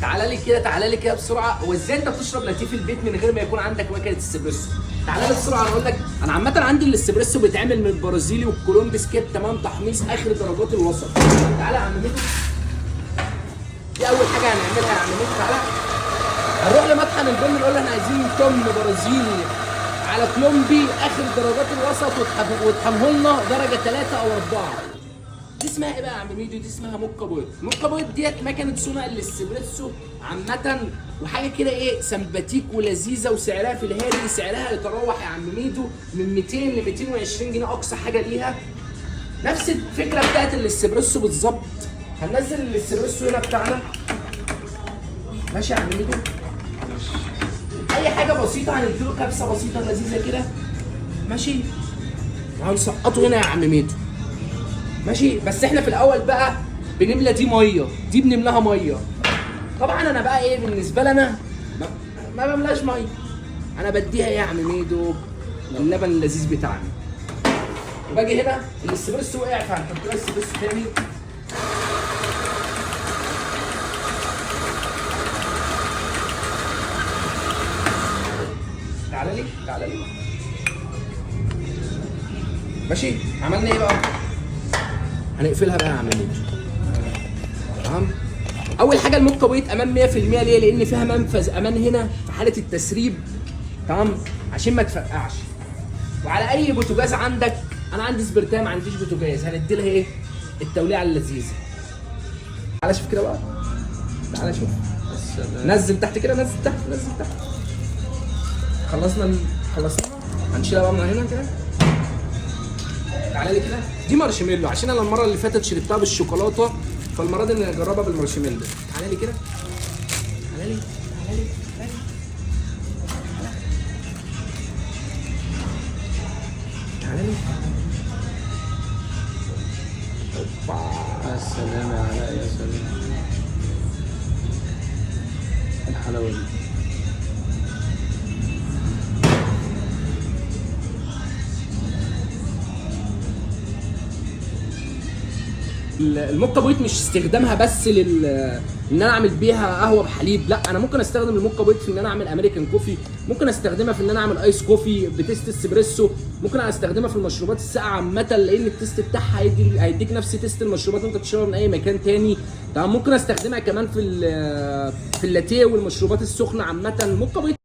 تعالى لي كده، تعالى لي كده بسرعه. هو ازاي انت بتشرب لاتية في البيت من غير ما يكون عندك مكنه اسبريسو؟ تعالى لي بسرعه انا اقول لك. انا عامة عندي الاسبريسو بيتعمل من البرازيلي والكولومبي skip، تمام، تحميص اخر درجات الوسط. تعالى يا عم ميدو، دي اول حاجة هنعملها يا عم ميدو. تعالى هنروح لمطحن البن نقول له احنا عايزين تمن برازيلي على كولومبي اخر درجات الوسط، وتحمه لنا درجه 3 او 4. دي اسمها ايه بقى يا عم ميدو؟ دي اسمها moka pot. moka pot ديت مكنه صنع الاسبريسو عامه، وحاجه كده ايه سمباتيك ولذيذه، وسعرها في الهادي، سعرها يتراوح يا عم ميدو من 200 ل 220 جنيه اقصى حاجة ليها. نفس الفكرة بتاعت الاسبريسو بالظبط. هننزل الاسبريسو هنا بتاعنا، ماشي يا عم ميدو؟ اي حاجة بسيطة هنديله كبسة بسيطة لذيذة كده، ماشي؟ وهنسقطه هنا يا عم ميدو، ماشي؟ بس احنا في الاول بقى بنملى دي ميه، دي بنملاها مية. طبعا انا بقى ايه بالنسبة لنا ما بملاش مية، انا بديها ايه يا عم ميدو؟ اللبن اللذيذ بتاعنا. وباجي هنا الاسبريسو وقع، فهنحط لها الاسبريسو تاني. تعالى لي، تعالى لي، ماشي. عملنا ايه بقى؟ هنقفلها بقى يا عم ميدو، تمام؟ اول حاجة ال moka pot امان 100%. ليه؟ لان فيها منفذ امان هنا في حاله التسريب، تمام؟ عشان ما تفرقعش. وعلى اي بوتاجاز عندك، انا عندي سبرتام ما عنديش بوتاجاز، هندي لها ايه؟ التوليعه اللذيذة. تعالى شوف كده بقى، تعالى شوف، نزل تحت كده، نزل تحت، نزل تحت. خلصنا خلصنا، هنشيلها بقى من هنا كده. تعالى لي كده، دي مارشميلو، عشان انا المرة اللي فاتت شربتها بالشوكولاته، فالمره دي نجربها بالمارشميلو. تعالى لي كده، تعالى لي، تعالى لي، تعالى لي، تعالى لي. اوبا، يا سلام يا علاء، يا سلام، الحلاوة دي. ال moka pot مش استخدامها بس لل ان انا اعمل بيها قهوة بحليب، لا، انا ممكن استخدم ال moka pot في ان انا اعمل American coffee، ممكن استخدمها في ان انا اعمل ice coffee ب taste اسبريسو، ممكن استخدمها في المشروبات الساقعه عامة، لان ال taste بتاعها هيديك نفس taste المشروبات اللي انت بتشربها من اي مكان تاني، تمام؟ ممكن استخدمها كمان في اللاتيه والمشروبات السخنة عامة. ال moka pot